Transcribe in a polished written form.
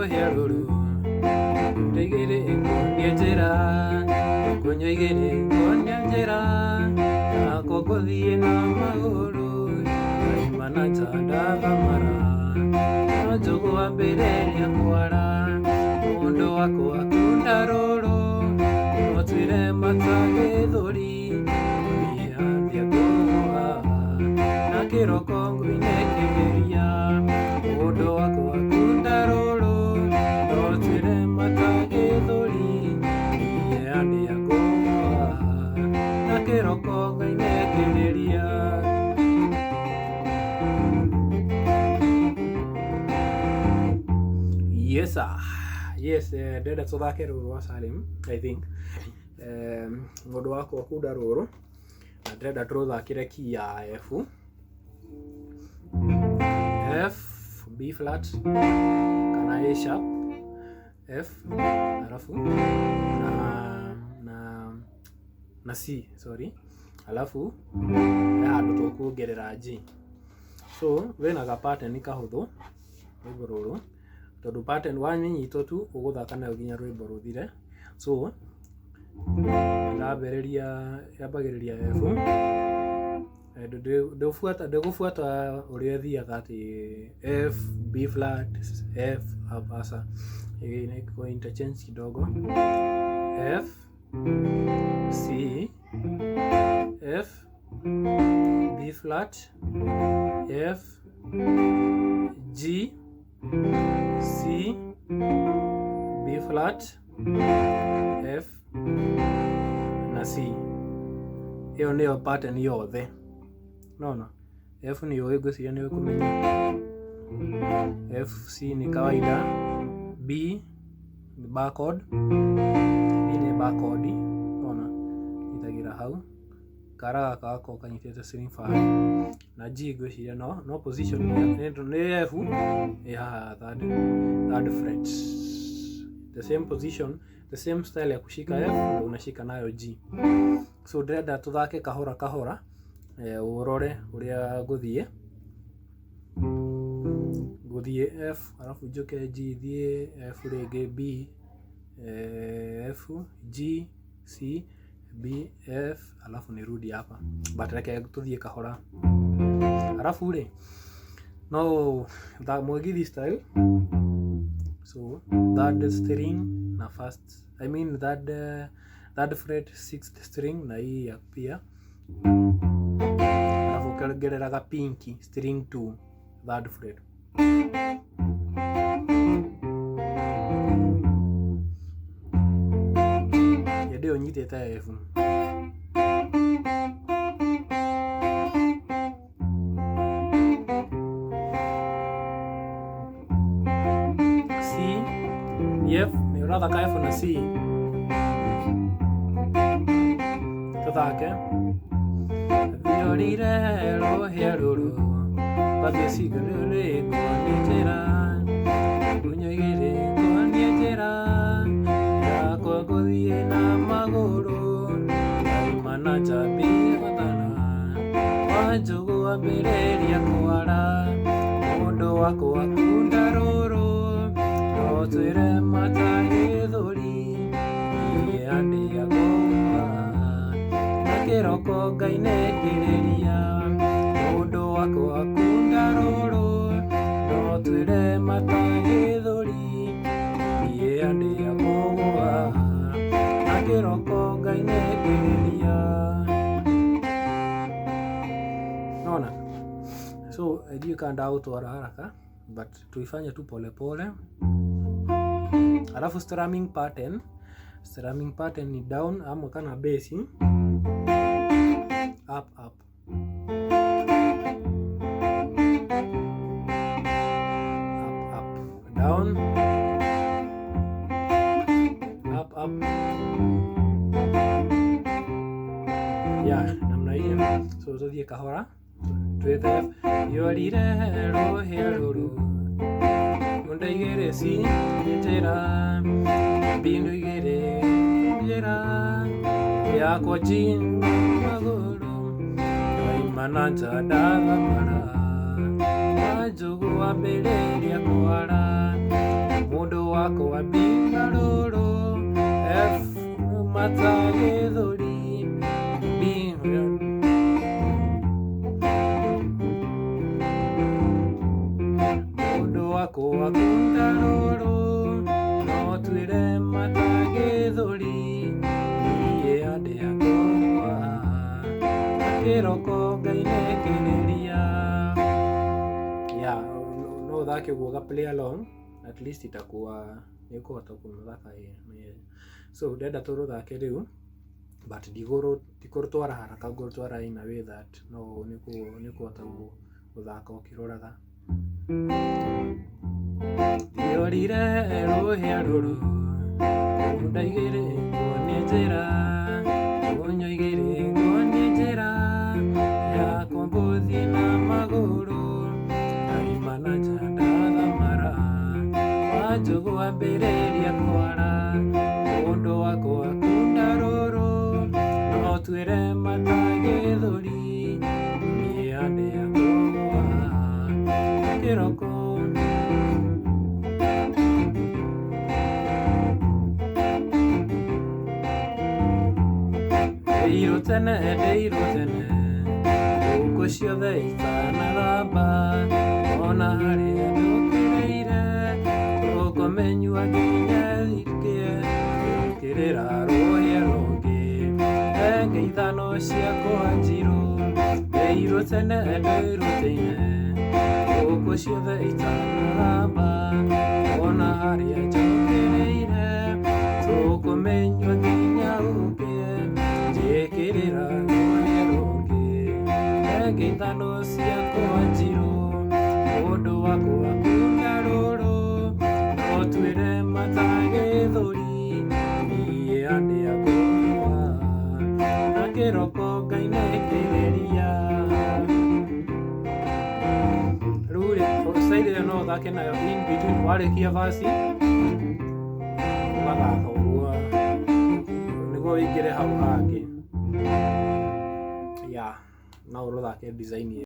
Rũhĩa rũrũ Ngunda igĩrĩ ngũnia njĩra, ngunyũ igĩrĩ ngũnia njĩra, nakwa ngũthiĩ na magũrũ, ndaima na nja ndathamara, na njũgũ ambĩrĩria kwara, mũndũ wakwa akunda rũrũ, no twĩre mata gĩthũri, niĩ ambia kũgũa, na kĩroko ngũinĩkĩrĩria, mũndũ wakwa akunda rũrũ, no twĩre mata gĩthũri, niĩ ambia kũgũa, na kĩroko ngainĩkĩrĩria. Yes, sir. Yes, ndĩrenda tũthake rũrũ rwa Salim, I think. Mũndũ wakwa kunda rũrũ na ndĩrenda tũrũthakĩre key ya F, F, B flat kana A sharp, F alafu na C, sorry, alafu he handũ tũkuongerera G. So wĩna ga pattern kahũthũ rwĩmbo rũrũ, tondũ pattern wanyitwo tu ũgũthaka nayo nginya rwĩmbo rũthire. So ndĩrambĩrĩria, yambagĩrĩria F. Ndĩgũbuata ũrĩa ĩthiaga atĩ F, B flat, F, aca, ĩkũ interchange kidogo. F, C, F, B flat, F, G, C, B flat, F na C. Ĩyo nĩyo pattern yothe. Nona F nĩ ũĩ, ngwĩciria nĩ ũkũmenya. F, C nĩ kawaida, B nĩ bar chord, B nĩ bar chord, nona nyitagĩra hau kara gaka gakoragwo kanyitĩte string 5, na G ngwĩciria no position nĩ F ĩ haha third fret, the same position, the same style ya kushika F ndio unashika nayo G. So ndĩrenda tũthake kahora kahora, ũrore ũrĩa ngũthiĩ F alafu njoke G, thiĩ F rĩngĩ, B, F, G, C, B, F, alafu nirudi hapa, but reke tũthiĩ kahora. Alafu rĩ no mũgithi style, so third string na first, I mean third fret sixth string na hii ya pia, alafu ukaongerera pinky string 2 third fret. Hĩndĩ ĩyo nyitĩte F. C, F, nĩ ũrathaka F na C. Tũthake. Thiorire rũhĩa rũrũ, bathiĩ cigũrũ kuonie njĩra, ngunyũ igĩrĩ kuonie njĩra, yakwa ngũthiĩ na magũrũ, ndauma na njambi gũthara, Wanjũgũ ambĩrĩria kwara, mũndũ wakwa kunda rũrũ, no twĩre mata gĩthũri, niĩ andĩa gũkua, na kĩroko ngainĩkĩrĩria, mũndũ wakwa kunda rũrũ, no twĩre mata gĩthũri, niĩ andĩa gũgũa, na kĩroko ngainĩkĩrĩria. Nona so ndiũĩ kana ndagũtwara haraka, but tuifanye tu polepole. Alafu strumming pattern, strumming pattern ni down ama kana bass, up up, up up, down, up up, yeah, namna hiyo. So tuthiĩ kahora twĩte yorire rũhĩa rũrũ, ngunda igĩrĩ ci njĩra, mbindu igĩrĩ njĩra yakwa G magũrũ, ndaima na nja ndathamara, Wanjũgũ ambĩrĩria kwara, Mũndũ wakwa B marũrũ, F mata gĩthũri, B. Mũndũ wakwa kunda rũrũ, no twĩre mata gĩthũri, niĩ andĩa kũgwa kĩroko ngainĩkĩrĩria. Yeah, no ũthake ũguo ga play along, at least itakuwa nĩ ũkũhota kũmĩthaka ĩ. So ndĩrenda tũrũthake rĩu, but ndikũrũtwara haraka, ngũrũtwara in a way that no nĩ ũkũhota gũthaka ũkĩroraga. Ndiorire rũhĩa rũrũ, kunda igĩrĩ nguonie njĩra, nguonyo igĩrĩ nguonie njĩra yakwa ngũthiĩ na magũrũ, ndaima na nja ndathamara, Wanjũgũ ambĩrĩria kwara, mũndũ wakwa kunda rũrũ, no twĩre mata gĩthũri, niĩ andĩa kũgwa kĩroko. Ndeirwo tene, ndeirwo tene, ngũkũ ciothe itanagamba, ona harĩa njũkĩrĩire, tũkũmenyua nginya ithikĩe, ngĩrĩra rũhĩa rũngĩ, thenge ithano ciakwa njirũ. Ndeirwo tene, ndeirwo tene, ngũkũ ciothe itanagamba, ona harĩa njũkĩrĩire, tũkũmenyua nginya gũkĩe, njĩkĩrĩra rũhĩa rũngĩ, thenge ithano ciakwa njirũ. Mũndũ wakwa kunda rũrũ, no twĩre mata gĩthũri, niĩ andĩa kũgwa na kĩroko ngainĩkĩrĩria. Rĩu rĩ, style ĩyo no ũthake nayo in between, warĩkia verse ũgathaka ũguo nĩguo wĩingĩre hau hangĩ. Yeah, no ũrũthake design ĩyo.